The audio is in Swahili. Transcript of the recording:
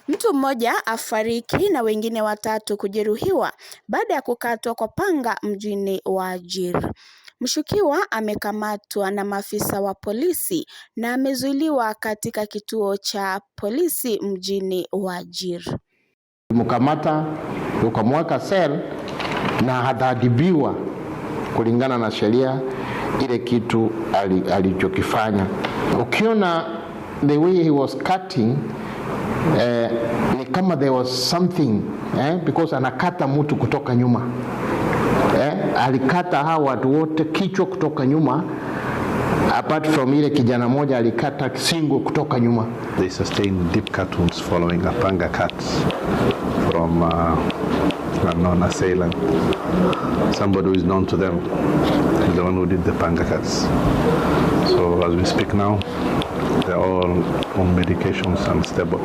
Mtu mmoja afariki na wengine watatu kujeruhiwa baada ya kukatwa kwa panga mjini Wajir. Mshukiwa amekamatwa na maafisa wa polisi na amezuiliwa katika kituo cha polisi mjini Wajir. Mkamata ukamweka cell na ataadhibiwa kulingana na sheria ile kitu alichokifanya. Ukiona the way he was cutting, ni kama there was something, because anakata mtu kutoka nyuma, alikata hawa watu wote kichwa kutoka nyuma, apart from ile kijana moja alikata shingo kutoka nyuma. They sustained deep cut wounds following a panga cut from unknown assailant. Somebody who is known to them is the one who did the panga cuts. So as we speak now, they're all on medications and stable.